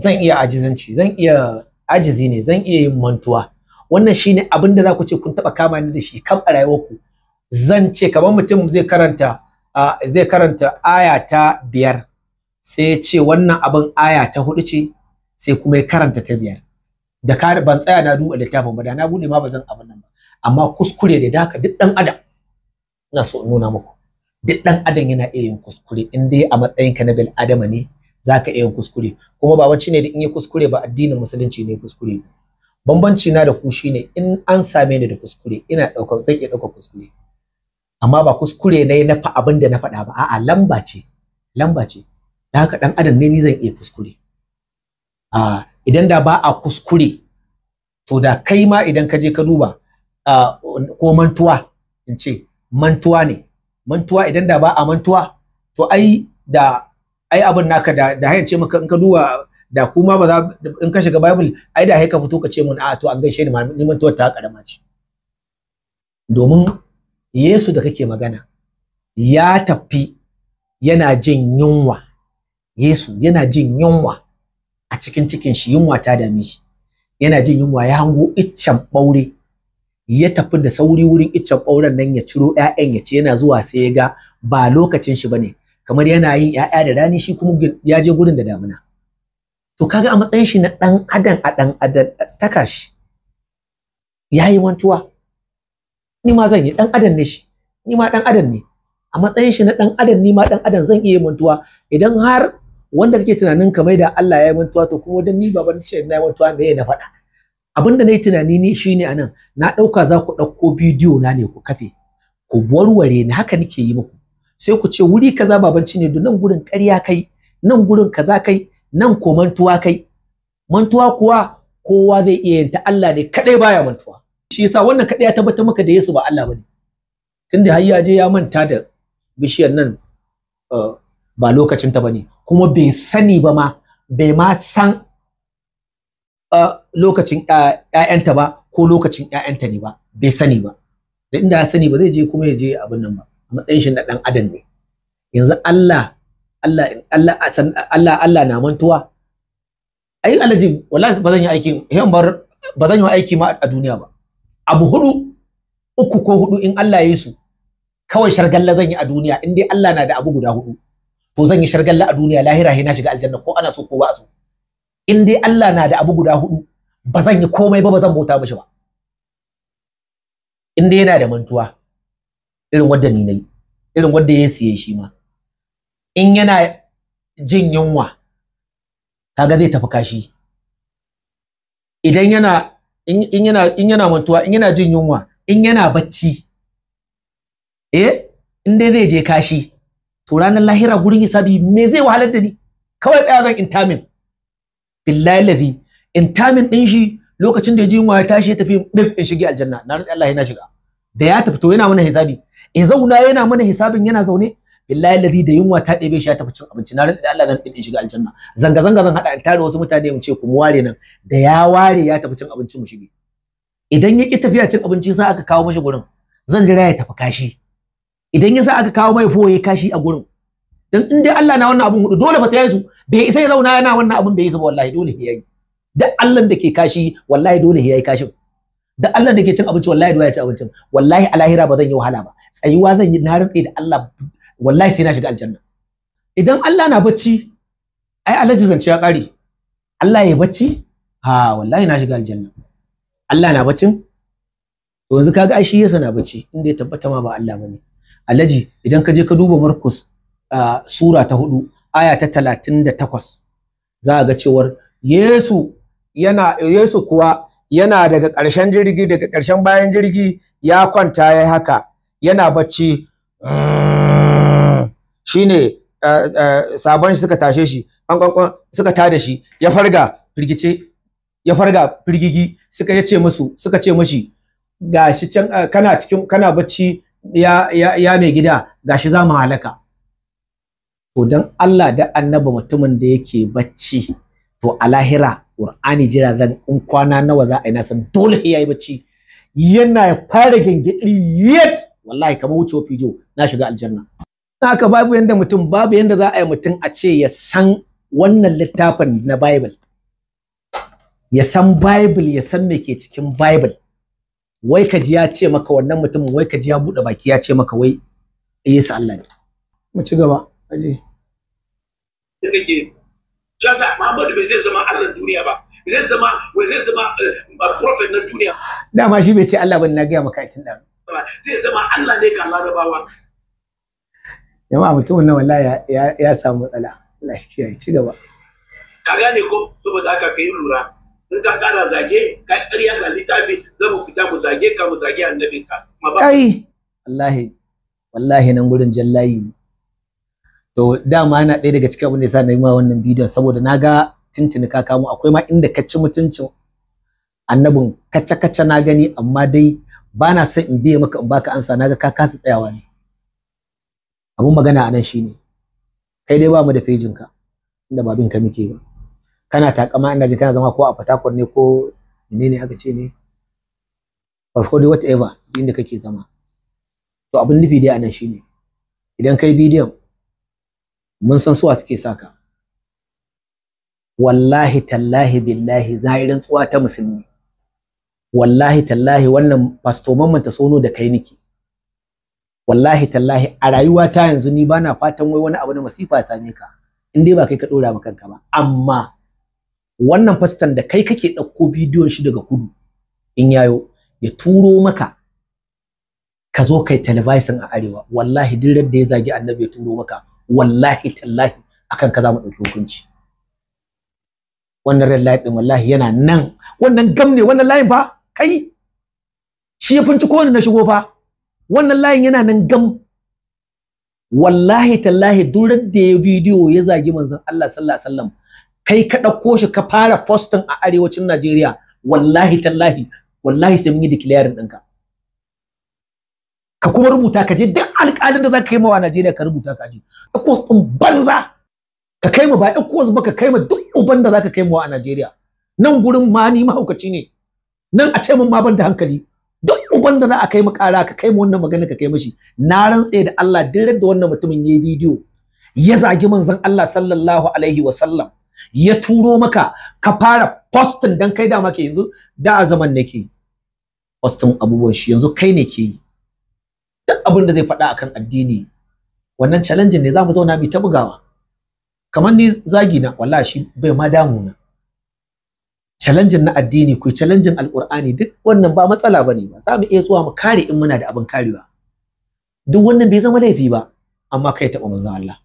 Zan iya ajizanci, zan iya ajizi ne, zan iya yin mantuwa. Wannan shine abin da za ku ce kun taba kama ni da shi kam a rayuwarku. Zan ce kamar mutum zai karanta aya ta 5 sai ya ce wannan abin aya ta 4 ce, sai kuma ya karanta ta 5. Da ka ban tsaya na duba littafin ba, da na bude ma ba zan abin nan ba. Amma kuskure da haka duk dan adam, ina so in nuna muku, duk dan adam yana iya yin kuskure. In dai a matsayinka na bil adama ne, zaka iya yin kuskure. Kuma ba wacce ne da in yi kuskure ba addinin musulunci ne kuskure. Bambanci na da ku shine in an same ni da kuskure, ina ɗaukar, zan iya ɗaukar kuskure, amma ba kuskure ne na fa abin da na faɗa ba, a'a, lamba ce, lamba ce. Da haka ɗan adam ne ni, zan iya kuskure. A idan da ba a kuskure, to da kai ma idan ka je ka duba ko mantuwa, in ce mantuwa ne, mantuwa, idan da ba a mantuwa, to ai da ai abin naka da hayan ce maka in ka duba da kuma ba za in ka shiga Bible, ai da ka fito ka ce mun a to an gaishe ni ma, ni mantuwar ta karama ce. Domin Yesu da kake magana ya tafi yana jin yunwa. Yesu yana jin yunwa a cikin cikin shi, yunwa ta dame shi, yana jin yunwa, ya hango iccen ɓaure, ya tafi da sauri wurin iccen ɓauren nan ya ciro ƴaƴan ya ci. Yana zuwa sai ya ga ba lokacin shi bane, kamar yana yin ƴaƴa da rani, shi kuma ya je gurin da damina. To kaga a matsayin shi na ɗan adam, a ɗan adam taka shi yayi mantuwa, ni ma zan yi. Ɗan adam ne shi, ni ma ɗan adam ne. A matsayin shi na ɗan adam, ni ma ɗan adam zan iya mantuwa. Idan har wanda kake tunanin kamar da Allah ya yi mantuwa, to kuma dan ni baban ce na yi mantuwa, me na faɗa? Abin da na yi tunani ni shine anan, na ɗauka za ku ɗauko bidiyo na ne ku kafe ku warware ni. Haka nake yi muku, sai ku ce wuri kaza babanci ne, nan gurin ƙarya kai, nan gurin kaza kai, nan ko mantuwa kai. Mantuwa kuwa kowa zai iya yin ta, Allah ne kadai baya mantuwa. Shi yasa wannan kadai ya tabbatar maka da Yesu ba Allah bane, tunda har ya je ya manta da bishiyar nan ba lokacin ta bane, kuma bai sani ba ma, bai ma san lokacin ƴaƴanta ba ko lokacin ƴaƴanta ne ba, bai sani ba. Da inda ya sani, ba zai je kuma ya je abin nan ba. A matsayin shi na dan adam ne. Yanzu Allah Allah Allah Allah Allah na mantuwa? Ai alaji, wallahi ba zan yi aiki bar ba zan yi aiki ma a duniya ba. Abu hudu, uku ko hudu, in Allah ya yi su, kawai shargalla zan yi a duniya. In dai Allah na da abu guda hudu, to zan yi shargalla a duniya, lahira na shiga aljanna, ko ana so ko ba a so. In dai Allah na da abu guda hudu, ba zan yi komai ba, ba zan bauta mishi ba. In dai yana da mantuwa irin wadda ni nayi, irin wadda ya siye shi ma, in yana jin yunwa, kaga zai tafi kashi. Idan yana in yana in yana mantuwa, in yana jin yunwa, in yana bacci, in dai zai je kashi, to ranar lahira gurin hisabi me zai wahalar da ni? Kawai tsaya zan intamin, billahi lazi, intamin din shi lokacin da ya ji yunwa ya tashi ya tafi ɗin, in shige aljanna. Na rantsi Allah yana shiga da ya tafi, to yana mana hisabi, in zauna yana mana hisabin yana zaune, billahi lazi, da yunwa ta ɗebe shi ya tafi cin abinci, na rantsi da Allah zan ɗin shiga aljanna. Zanga zanga zan haɗa in tare wasu mutane mu ce ku mu ware nan, da ya ware ya tafi cin abinci mu shige. Idan ya ƙi tafiya cin abinci, sai aka kawo mashi gurin, zan jira ya tafi kashi. Idan ya sa aka kawo mai foye kashi a gurin, dan in dai Allah na wannan abun hudu, dole fa sai su bai isa ya zauna yana wannan abun bai yi su ba. Wallahi dole ya yi. Duk Allah da ke kashi, wallahi dole ya yi kashin. Duk Allah da ke cin abinci, wallahi dole ya ci abincin. Wallahi a lahira ba zan yi wahala ba, tsayuwa zan yi. Na rantse da Allah, wallahi sai na shiga aljanna. Idan Allah na bacci, ai alhaji zance ya kare. Allah ya bacci? Ha, wallahi na shiga aljanna. Allah na baccin? To yanzu kaga ai shi yasa na bacci, inda ya tabbata ma ba Allah bane. Alhaji, idan ka je ka duba Markus sura ta 4 aya ta 38, za ga cewar Yesu yana, Yesu kuwa yana daga ƙarshen jirgi, daga ƙarshen bayan jirgi, ya kwanta ya haka yana bacci. Shine sabon shi suka tashe shi, an suka tada shi, ya farga firgice, ya farga firgigi. Suka yace musu, suka ce mishi, gashi can kana cikin kana bacci, ya ya, ya mai gida, gashi za mu halaka. To dan Allah da annaba, mutumin da yake bacci, to a lahira Qur'ani jira zan in kwana nawa za a yi, na san dole yayi bacci. Yana fara gengedi yet, wallahi kamar wucewa fijo, na shiga aljanna. Haka babu yanda mutum, babu yanda za a yi mutum a ce ya san wannan littafin na Bible, ya san Bible, ya san me ke cikin Bible, wai ka ji ya ce maka wannan mutumin, wai ka ji ya buɗe baki ya ce maka wai Yesu Allah ne. Mu ci gaba aje. Da kake Shasa Muhammadu bai zai zama Allah duniya ba, bai zai zama bai zai zama prophet na duniya. Dama shi bai ce Allah bane, na gaya maka itin dan. Zai zama Allah ne ga Larabawa. Jama'a mutumin nan wallahi ya samu matsala. Allah shi kiyaye, ci gaba. Ka gane ko? Saboda haka kai lura. In ka kara zage, ka ƙarya ga littafi, za mu fita mu zage ka, mu zage annabin ka. Kai wallahi wallahi nan gurin jallayi ne. To dama yana ɗaya daga cikin abin da yasa na yi ma wannan bidiyon, saboda na ga tuntuni ka kamo akwai ma inda ka ci mutuncin annabin kaca-kaca na gani, amma dai ba na son in biye maka in baka ansa, na ga ka kasa tsayawa ne. Abun magana a nan shine kai dai ba mu da fejin ka inda ba bin ka muke ba. Kana takama ina jin kana zama ko a Fatakwal ne ko menene aka ce ne, or dai whatever inda kake zama. To abun nufi dai a nan shine idan kai bidiyon mun san suwa suke saka. Wallahi tallahi billahi zahirin tsuwa ta musulmi, wallahi tallahi wannan Pastor Mamman Tasono da kai niki, wallahi tallahi a rayuwa ta yanzu ni bana fatan wai wani abu na masifa ya same ka in dai ba kai ka dora ma kanka ba. Amma wannan fastan da kai kake ɗauko bidiyon shi daga kudu in yayo ya turo maka ka zo kai television a arewa, wallahi duk da ya zagi annabi ya turo maka, wallahi tallahi akan ka za mu ɗauki hukunci. Wannan red light ɗin wallahi yana nan, wannan gam ne, wannan layin fa kai shi ya finci kowane na shigo fa, wannan layin yana nan gam. Wallahi tallahi duk da ya bidiyo ya zagi manzon Allah sallallahu alaihi wasallam kai ka ɗauko shi ka fara posting a arewacin Najeriya, wallahi tallahi wallahi sai mun yi declaring ɗinka. Ka kuma rubuta ka je duk alƙalin da za ka kai mawa Najeriya ka rubuta ka je. ECOWAS ɗin banza ka kai ma, ba ECOWAS ba, ka kai ma duk uban da za ka kai mawa a Najeriya. Nan gurin ma ni mahaukaci ne, nan a ce mun ma ban da hankali. Duk uban da za a kai ma ƙara ka kai ma wannan magana ka kai mashi. Na rantse da Allah duk da wannan mutumin ya yi bidiyo ya zagi manzon Allah sallallahu alaihi wa sallam ya turo maka ka fara posting, dan kai dama ke yanzu da a zaman nake posting abubuwan shi, yanzu kai ne ke yi. Duk abin da zai faɗa akan addini wannan challenge ne, zamu zauna mu ta bugawa. Kamar ni zagi na wallahi shi bai ma damu na. Challenge na addini ku challenge alqur'ani duk wannan ba matsala bane ba, za mu iya zuwa mu kare in muna da abin karewa. Duk wannan bai zama laifi ba, amma kai taɓa manzon Allah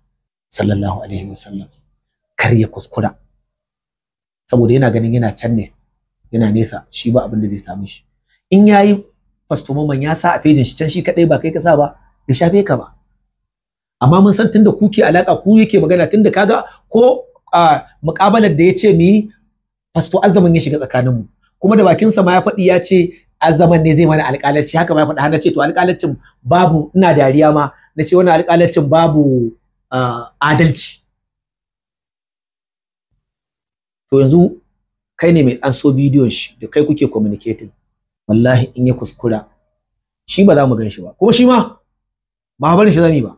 sallallahu alaihi wasallam kar ya kuskura, saboda yana ganin yana can ne yana nesa, shi ba abin da zai same shi. In yayi Pastor Mamman ya sa a fejin shi can shi kadai ba kai ka sa ba, bai shafe ka ba. Amma mun san tunda kuke alaka ku yake magana, tunda kaga ko muƙabalar da ya ce mu yi Pastor Azaman ya shiga tsakanin mu, kuma da bakin sa ma ya faɗi ya ce Azaman ne zai mana alƙalanci, haka ma ya faɗi. Har na ce to alƙalancin babu, ina dariya ma na ce wannan alƙalancin babu adalci. To yanzu kai ne mai an so bidiyon shi da kai kuke communicating, wallahi in ya kuskura shi ba za mu gan shi ba, kuma shi ma ba barin shi zami ba.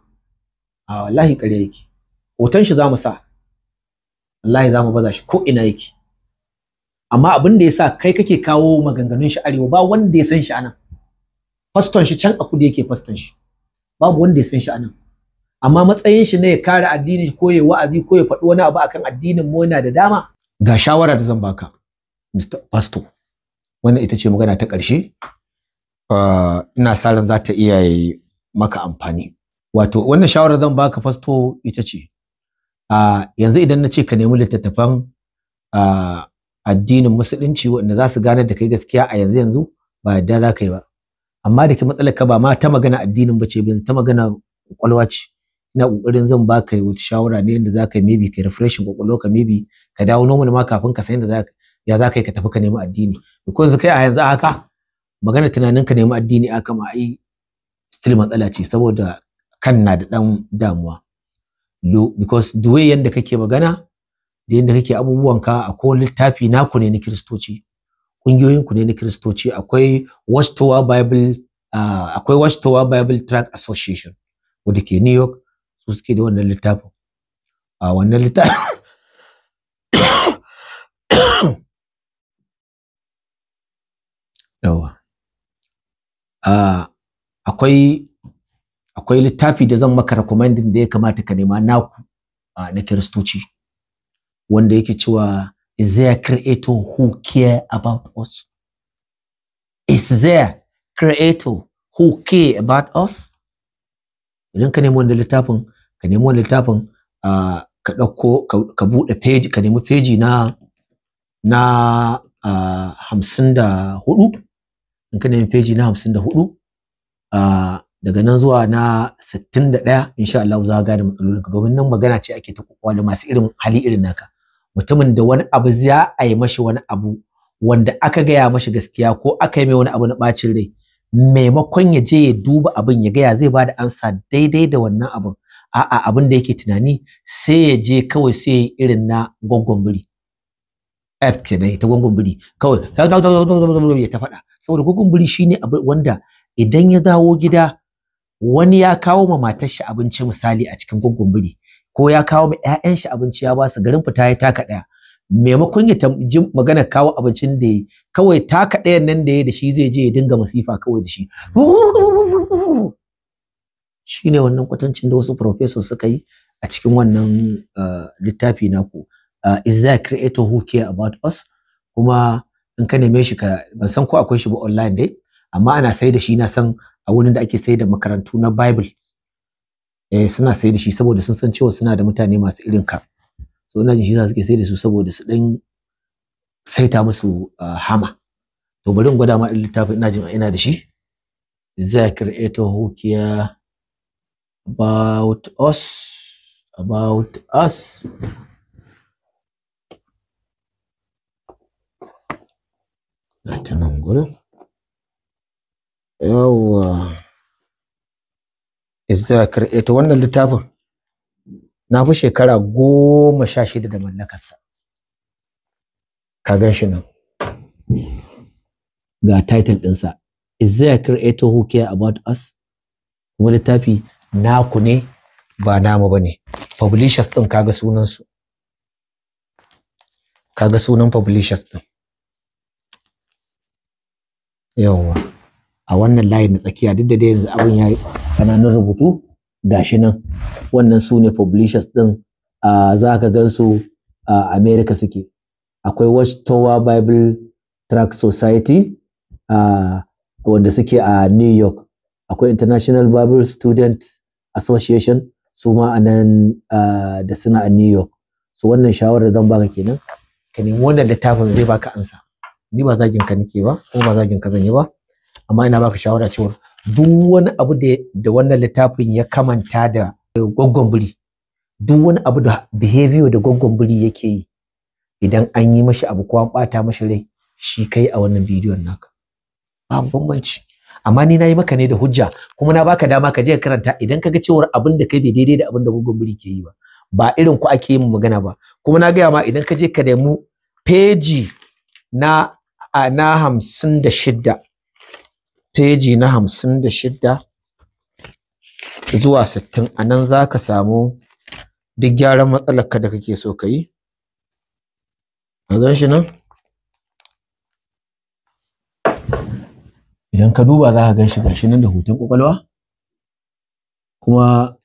A wallahi ƙarya yake, hoton shi za mu sa, wallahi za mu baza shi ko ina yake. Amma abin da yasa kai kake kawo maganganun shi arewa ba wanda ya san shi anan. Faston shi can a kudu yake faston shi, babu wanda ya san shi anan. Amma matsayin shi ne ya kare addinin ko ya wa'azi ko ya faɗi wani abu akan addinin mu yana da dama. Ga shawara da zan baka Mr. Pastor, wannan ita ce magana ta ƙarshe. Ina sa ran za ta iya maka amfani. Wato wannan shawarar zan baka Pastor ita ce, yanzu idan na ce ka nemi littattafan addinin musulunci wanda za su ganar da kai gaskiya a yanzu yanzu ba yadda za ka yi ba. Amma da ke matsalar ka ba ma ta magana addinin ba ce, yanzu ta magana kwakwalwa ce. Ina ƙoƙarin zan baka wata shawara ne yadda za ka yi maybe ka refreshing kwakwalwa ka, maybe ka dawo normal ma kafin ka san yadda ya za ka yi ka tafi ka nemi addini. Because yanzu kai a yanzu haka magana tunanin ka nemi addini aka ma ai still matsala ce, saboda kan na da ɗan damuwa. Because the way yanda kake magana da yanda kake abubuwanka, akwai littafi naku ne na Kiristoci, ƙungiyoyinku ne na Kiristoci, akwai Watchtower Bible, akwai Watchtower Bible Tract Association wanda ke New York, su suke da wannan littafin. Wannan littafin yawa akwai littafi da zan maka recommending da ya kamata ka nema naku na Kiristoci. wanda yake cewa is there creator who care about us? Is there creator who care about us? Idan ka nemi wannan littafin, ka nemi wannan littafin, ka ɗauko, ka buɗe page, ka nemi page na 54. In ka nemi page na 54, daga nan zuwa na 61, insha Allah za ka gane matsalolinka, domin nan magana ce ake ta kokowa da masu irin hali irin naka. Mutumin da wani abu za a yi mashi, wani abu wanda aka gaya mashi gaskiya ko aka yi mai wani abu na ɓacin rai, maimakon ya je ya duba abin ya gaya zai bada ansa daidai da wannan abin, a'a, abin da yake tunani sai ya je kawai sai ya yi irin na gwaggon biri. F kenan, ita gwaggon biri kawai ya ta faɗa. Saboda gwaggon biri shine abu wanda idan ya dawo gida, wani ya kawo ma matar shi abinci, misali a cikin gwaggon biri, ko ya kawo ma 'ya'yan shi abinci ya ba su, garin fita ya taka ɗaya, maimakon ya ji magana kawo abincin da ya kawai taka ɗayan nan da ya da shi zai je ya dinga masifa kawai da shi. Shine wannan kwatancin da wasu professors suka yi a cikin wannan littafi naku, Is There Creator Who Care About Us? Kuma in ka neme shi, ka ban san ko akwai shi ba online dai, amma ana sai da shi. Na san a wurin da ake sai da makarantu na Bible, suna sai da shi, saboda sun san cewa suna da mutane masu irin ka. So ina jin shi za suke sai da su saboda su dan saita musu hama. To bari in gwada ma littafin, ina jin ina da shi. Is There Creator Who Care About Us? About Us. Ga ta nan gurin. Yawwa. Is There Creator? Wannan littafin na fi shekara 16 da mallakarsa. Ka gan shi nan. Ga title ɗinsa. Is There Creator Who Care About Us? Kuma littafi naku ne, ba namu ba ne. Publishers ɗin, kaga sunansu. Kaga sunan publishers ɗin. Yawwa. A wannan layin na tsakiya, duk da dai yanzu abin ya yi ƙananun rubutu, gashi nan. Wannan su ne publishers ɗin, za ka gan su a America suke. Akwai Watchtower Bible Tract Society, wanda suke a New York. Akwai International Bible Student Association, su ma a nan da suna a New York. So wannan shawarar zan baka kenan, ka nemi wannan littafin, zai baka ansa. Ni ba zagin ka nake ba, kuma ba zagin ka zan yi ba, amma ina baka shawara cewa duk wani abu da wannan littafin ya kamanta da gwaggon biri, duk wani abu da behavior da gwaggon biri yake yi idan an yi mashi abu ko an ɓata mashi rai, shi kai a wannan bidiyon naka. Babu bambanci. Amma ni na yi maka ne da hujja, kuma na baka dama ka je ka karanta idan ka ga cewar abin da kai bai daidai da abin da gwaggon biri ke yi ba. Ba irin ku ake yin magana ba. Kuma na gaya ma, idan ka je ka nemi peji na 56, peji na 56 zuwa 60, a nan za ka samu duk gyaran matsalar ka da kake so ka yi. A gan shi nan? Idan ka duba za ka gan shi, gashi nan da hoton ƙwaƙwalwa. Kuma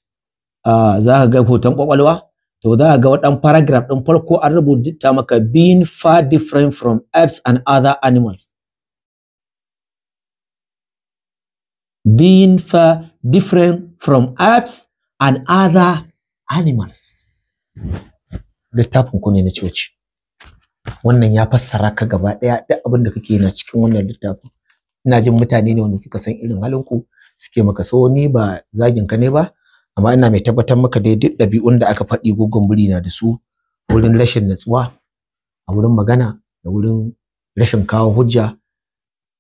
za ka ga hoton ƙwaƙwalwa, to za ka ga waɗan paragraph ɗin farko an rubuta maka "being far different from apes and other animals". Being far different from apes and other animals. Littafin ku ne na coci. Wannan ya fassara ka gaba ɗaya, duk abin da kake na cikin wannan littafin. Ina jin mutane ne wanda suka san irin halin ku suke maka. So ni ba zagin ka ne ba, amma ina mai tabbatar maka dai duk ɗabi'un da aka faɗi gwaggon biri na da su wurin rashin natsuwa a wurin magana da wurin rashin kawo hujja.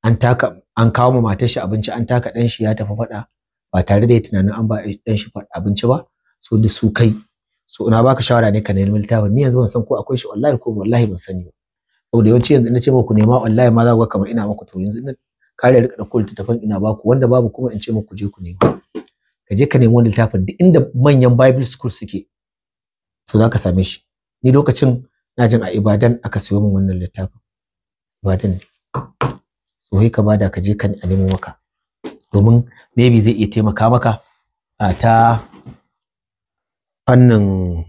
An taka, an kawo ma matar shi abinci, an taka ɗan shi, ya tafi faɗa ba tare da ya tunanin an ba ɗan shi abinci ba. So duk su kai. So ina baka shawara ne ka nemi littafin. Ni yanzu ban san ko akwai shi online ko wallahi ban sani ba. Saboda yawanci yanzu na ce muku nema online ma za ku ga kamar ina muku. To yanzu ina kare rika ɗauko littattafan ina baku, wanda babu kuma in ce muku je ku nema. Ka je ka nemi wani littafin, duk inda manyan Bible school suke, to za ka same shi. Ni lokacin na jin a Ibadan aka siyo min wannan littafin. Ibadan ne. So sai ka bada ka je ka a nemo maka. Domin maybe zai iya taimaka maka a ta fannin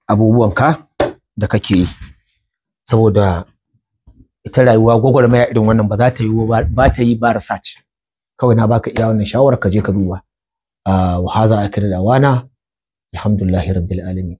abubuwanka da kake yi, saboda ita rayuwa gwagwarmaya irin wannan ba za ta yi ba ta yi ba research. Kawai na baka iya wannan shawarar, ka je ka duba. Wa haza akhiru dawana, alhamdulillahi rabbil alamin.